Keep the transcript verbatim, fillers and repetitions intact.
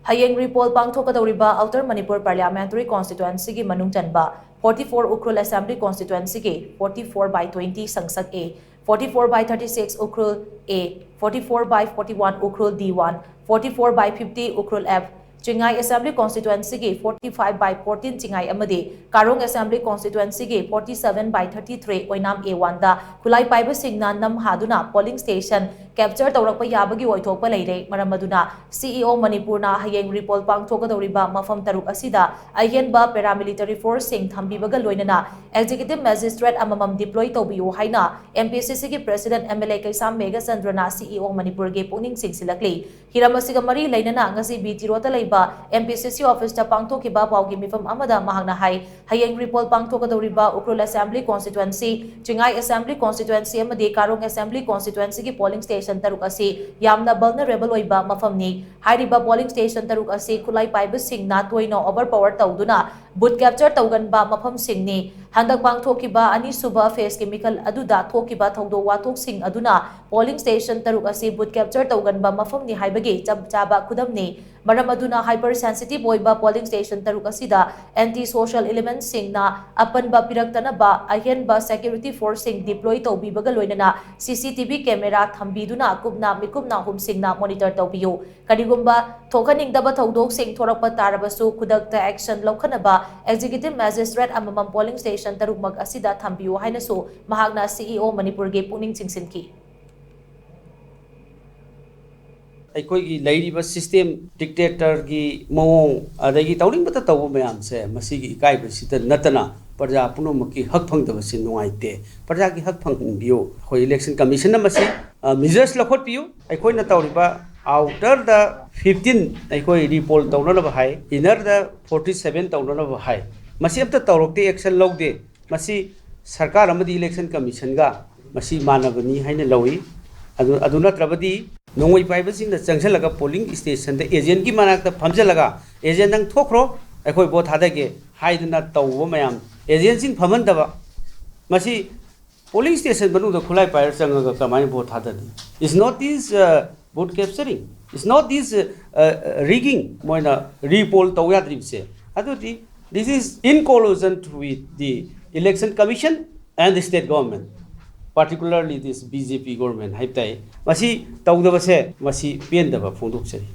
ꯍꯌꯦꯡ ꯔꯤꯄꯣꯜ ꯄꯥꯡꯊꯣꯛꯀꯗꯧꯔꯤꯕ outer Manipur parliamentary ꯀꯣꯟꯁꯇꯤꯇ꯭ꯋꯦꯟꯁꯤꯒꯤ ꯃꯅꯨꯡ ꯆꯟꯕ forty four ꯎꯈ꯭ꯔꯨꯜ ꯑꯦꯁꯦꯝꯕ꯭ꯂꯤ ꯀꯣꯟꯁꯇꯤꯇ꯭ꯋꯦꯟꯁꯤꯒꯤ forty four by twenty ꯁꯪꯁꯛ A, forty four by thirty six ꯎꯈ꯭ꯔꯨꯜ A, forty four by forty one ꯎꯈ꯭ꯔꯨꯜ D one, forty four by fifty ꯎꯈ꯭ꯔꯨꯜ F, ꯆꯤꯡꯉꯥꯏ ꯑꯦꯁꯦꯝꯕ꯭ꯂꯤ ꯀꯣꯟꯁꯇꯤꯇ꯭ꯋꯦꯟꯁꯤꯒꯤ forty five by fourteen ꯆꯤꯡꯉꯥꯏ ꯑꯃꯗꯤ ꯀꯥꯔꯣꯡ ꯑꯦꯁꯦꯝꯕ꯭ꯂꯤ ꯀꯣꯟꯁꯇꯤꯇ꯭ꯋꯦꯟꯁꯤꯒꯤ forty seven by thirty three ꯑꯣꯏꯅꯥꯝ A one ꯗ ꯈꯨꯠꯂꯥꯏ ꯄꯥꯏꯕꯁꯤꯡꯅ ꯅꯝꯍꯥꯗꯨꯅ ꯄꯣꯂꯤꯡ ꯁ꯭ꯇꯦꯁꯟ ꯀꯦꯞꯆꯔ ꯇꯧꯔꯛꯄ ꯌꯥꯕꯒꯤ ꯑꯣꯏꯊꯣꯛꯄ ꯂꯩꯔꯦ꯫ ꯃꯔꯝ ꯑꯗꯨꯅ CEO ꯃꯅꯤꯄꯨꯔꯅ ꯍꯌꯦꯡ ꯔꯤꯄꯣꯜ ꯄꯥꯡꯊꯣꯛꯀꯗꯧꯔꯤꯕ ꯃꯐꯝ ꯇꯔꯨꯛ ꯑꯁꯤꯗ ꯑꯍꯦꯟꯕ ꯄꯦꯔꯥꯃꯤꯂꯤꯇꯔꯤ ꯐꯣꯔꯁꯁꯤꯡ ꯊꯝꯕꯤꯕꯒ ꯂꯣꯏꯅꯅ ꯑꯦꯛꯖꯤꯀ꯭ꯌꯨꯇꯤꯚ ꯃꯦꯖꯤꯁꯇ꯭ꯔꯦꯠ ꯑꯃꯃꯝ ꯗꯤꯄ꯭ꯂꯣꯏ ꯇꯧꯕꯤꯌꯨ ꯍꯥꯏꯅ MPCCꯒꯤ ꯄ꯭ꯔꯦꯁꯤꯗꯦꯟꯠ MLA ꯀꯩꯁꯥꯝ ꯃꯦꯘꯆꯟꯗ꯭ꯔꯅ CEO ꯃꯅꯤꯄꯨꯔꯒꯤ ꯄꯨꯛꯅꯤꯡ ꯆꯤꯡꯁꯤꯜꯂꯛꯂꯤ꯫ ꯍꯤꯔꯝ ꯑꯁꯤꯒ ꯃꯔꯤ ꯂꯩꯅꯅ ꯉꯁꯤ ꯕꯤ ꯇꯤ ꯔꯣꯗꯇ ꯂꯩꯕ MPCC ꯑꯣꯐꯤꯁꯇ ꯄꯥꯡꯊꯣꯛꯈꯤꯕ ꯄꯥꯎꯒꯤ ꯃꯤꯐꯝ ꯑꯃꯗ ꯃꯍꯥꯛꯅ ꯍꯥꯏ, ꯍꯌꯦꯡ repoll ꯄꯥꯡꯊꯣꯛꯀꯗꯧꯔꯤꯕ Ukhrul assembly ꯀꯣꯟꯁꯇꯤꯇ꯭ꯋꯦꯟꯁꯤ, Chingai assembly ꯀꯣꯟꯁꯇꯤꯇ꯭ꯋꯦꯟꯁꯤ ꯑꯃꯗꯤ ꯀꯥꯔꯣꯡ ꯑꯦꯁꯦꯝꯕ꯭ꯂꯤ ꯀꯣꯟꯁꯇꯤꯇ꯭ꯋꯦꯟꯁꯤꯒꯤ ꯄꯣꯂꯤꯡ ꯁ꯭ꯇꯦꯁꯟ ꯇꯔꯨꯛ ꯑꯁꯤ ꯌꯥꯝꯅ ꯚꯜꯅꯔꯦꯕꯜ ꯑꯣꯏꯕ ꯃꯐꯝꯅꯤ꯫ ꯍꯥꯏꯔꯤꯕ ꯄꯣꯂꯤꯡ ꯁ꯭ꯇꯦꯁꯟ ꯇꯔꯨꯛ ꯑꯁꯤ ꯈꯨꯠꯂꯥꯏ ꯄꯥꯏꯕꯁꯤꯡꯅ ꯇꯣꯏꯅ ꯑꯣꯚꯔ ꯄꯥꯋꯔ ꯇꯧꯗꯨꯅ ꯕꯨꯠ ꯀꯦꯞꯆꯔ ꯇꯧꯒꯟꯕ ꯃꯐꯝꯁꯤꯡꯅꯤ꯫ ꯍꯟꯗꯛ ꯄꯥꯡꯊꯣꯛꯈꯤꯕ ꯑꯅꯤꯁꯨꯕ ꯐꯦꯖꯀꯤ ꯃꯤꯈꯜ ꯑꯗꯨꯗ ꯊꯣꯛꯈꯤꯕ ꯊꯧꯗꯣꯛ ꯋꯥꯊꯣꯛꯁꯤꯡ ꯑꯗꯨꯅ ꯄꯣꯂꯤꯡ ꯁ꯭ꯇꯦꯁꯟ ꯇꯔꯨꯛ ꯑꯁꯤ ꯕꯨꯠ ꯀꯦꯞꯆꯔ ꯇꯧꯒꯟꯕ ꯃꯐꯝꯅꯤ ꯍꯥꯏꯕꯒꯤ ꯆꯞ ꯆꯥꯕ ꯈꯨꯗꯝꯅꯤ꯫ ꯃꯔꯝ ꯑꯗꯨꯅ ꯍꯥꯏꯄꯔ ꯁꯦꯟꯁꯤꯇꯤꯚ ꯑꯣꯏꯕ ꯄꯣꯂꯤꯡ ꯁ꯭ꯇꯦꯁꯟ ꯇꯔꯨꯛ ꯑꯁꯤꯗ ꯑꯦꯟꯇꯤ ꯁꯣꯁꯤꯌꯦꯜ ꯏꯂꯤꯃꯦꯟꯠꯁꯤꯡꯅ ꯑꯄꯟꯕ ꯄꯤꯔꯛꯇꯅꯕ ꯑꯍꯦꯟꯕ ꯁꯦꯀ꯭ꯌꯨꯔꯤꯇꯤ ꯐꯣꯔꯁꯁꯤꯡ ꯗꯤꯄ꯭ꯂꯣꯏ ꯇꯧꯕꯤꯕꯒ ꯂꯣꯏꯅꯅ CCTV ꯀꯦꯃꯦꯔꯥ ꯊꯝꯕꯤꯗꯨꯅ ꯀꯨꯞꯅ ꯃꯤꯀꯨꯞꯅ ꯍꯨꯝꯁꯤꯡꯅ ꯃꯣꯅꯤꯇꯔ ꯇꯧꯕꯤꯌꯨ꯫ ꯀꯔꯤꯒꯨꯝꯕ ꯊꯣꯛꯍꯟꯅꯤꯡꯗꯕ ꯊꯧꯗꯣꯛꯁꯤꯡ ꯊꯣꯔꯛꯄ ꯇꯥꯔꯕꯁꯨ ꯈꯨꯗꯛꯇ ꯑꯦꯛꯁꯟ ꯂꯧꯈꯠꯅꯕ ꯑꯦꯛꯖꯤꯀ꯭ꯌꯨꯇꯤꯚ ꯃꯦꯖꯤꯁꯇ꯭ꯔꯦꯠ ꯑꯃꯃꯝ ꯄꯣꯂꯤꯡ ꯁ꯭ꯇꯦꯁꯟ ꯇꯔꯨꯛꯃꯛ ꯑꯁꯤꯗ ꯊꯝꯕꯤꯌꯨ ꯍꯥꯏꯅꯁꯨ ꯃꯍꯥꯛꯅ CEO ꯃꯅꯤꯄꯨꯔꯒꯤ ꯄꯨꯛꯅꯤꯡ ꯆꯤꯡꯁꯤꯟꯈꯤ꯫ ꯑꯩꯈꯣꯏꯒꯤ ꯂꯩꯔꯤꯕ ꯁꯤꯁꯇꯦꯝ, ꯗꯤꯛꯇꯦꯇꯔꯒꯤ ꯃꯑꯣꯡ, ꯑꯗꯒꯤ ꯇꯧꯅꯤꯡꯕꯇ ꯇꯧꯕ ꯃꯌꯥꯝꯁꯦ, ꯃꯁꯤꯒꯤ ꯏꯀꯥꯏꯕꯁꯤꯗ ꯅꯠꯇꯅ ꯄ꯭ꯔꯖꯥ ꯄꯨꯝꯅꯃꯛꯀꯤ ꯍꯛ ꯐꯪꯗꯕꯁꯤ ꯅꯨꯡꯉꯥꯏꯇꯦ꯫ ꯄ꯭ꯔꯖꯥꯒꯤ ꯍꯛ ꯐꯪꯍꯟꯕꯤꯌꯨ꯫ ꯑꯩꯈꯣꯏ ꯏꯂꯦꯛꯁꯟ ꯀꯃꯤꯁꯟꯅ ꯃꯁꯤ, ꯑ, ꯃꯤꯖꯔꯁ ꯂꯧꯈꯠꯄꯤꯌꯨ꯫ ꯑꯩꯈꯣꯏꯅ ꯇꯧꯔꯤꯕ ꯑꯥꯎꯇꯔꯗ ꯐꯤꯐꯇꯤꯟ ꯑꯩꯈꯣꯏ ꯔꯤꯄꯣꯜ ꯇꯧꯅꯅꯕ ꯍꯥꯏ, ꯏꯅꯔꯗ ꯐꯣꯔꯇꯤ ꯁꯚꯦꯟ ꯇꯧꯅꯅꯕ ꯍꯥꯏ꯫ ꯃꯁꯤ ꯑꯝꯇ ꯇꯧꯔꯛꯇꯦ, ꯑꯦꯛꯁꯟ ꯂꯧꯗꯦ꯫ ꯃꯁꯤ ꯁꯔꯀꯥꯔ ꯑꯃꯗꯤ ꯏꯂꯦꯛꯁꯟ ꯀꯃꯤꯁꯟꯒ ꯃꯁꯤ ꯃꯥꯟꯅꯕꯅꯤ ꯍꯥꯏꯅ ꯂꯧꯏ꯫ ꯑꯗꯨ, ꯑꯗꯨ ꯅꯠꯇ꯭ꯔꯕꯗꯤ ꯅꯣꯡꯃꯩ ꯄꯥꯏꯕꯁꯤꯡꯅ ꯆꯪꯁꯤꯜꯂꯒ ꯄꯣꯂꯤꯡ ꯁ꯭ꯇꯦꯁꯟꯗ ꯑꯦꯖꯦꯟꯒꯤ ꯃꯅꯥꯛꯇ ꯐꯝꯖꯤꯜꯂꯒ, "ꯑꯦꯖꯦꯟ, ꯅꯪ ꯊꯣꯛꯈ꯭ꯔꯣ, ꯑꯩꯈꯣꯏ ꯚꯣꯠ ꯊꯥꯗꯒꯦ" ꯍꯥꯏꯗꯨꯅ ꯇꯧꯕ ꯃꯌꯥꯝ, ꯑꯦꯖꯦꯟꯁꯤꯡ ꯐꯝꯍꯟꯗꯕ, ꯃꯁꯤ ꯄꯣꯂꯤꯡ ꯁ꯭ꯇꯦꯁꯟ ꯃꯅꯨꯡꯗ ꯈꯨꯠꯂꯥꯏ ꯄꯥꯏꯔ ꯆꯪꯉꯒ ꯀꯃꯥꯏꯅ vote ꯊꯥꯗꯅꯤ? Is not this, uh, Vote capturing. It's not this, uh, uh, rigging, ꯃꯣꯏꯅ ꯔꯤꯄꯣꯜ ꯇꯧ ꯌꯥꯗ꯭ꯔꯤꯕꯁꯦ꯫ ꯑꯗꯨꯗꯤ this is in collusion with the election commission and the state government, particularly this B J P government ꯍꯥꯏꯕ ꯇꯥꯏ꯫ ꯃꯁꯤ ꯇꯧꯗꯕꯁꯦ, ꯃꯁꯤ ꯄꯦꯟꯗꯕ ꯐꯣꯡꯗꯣꯛꯆꯔꯤ꯫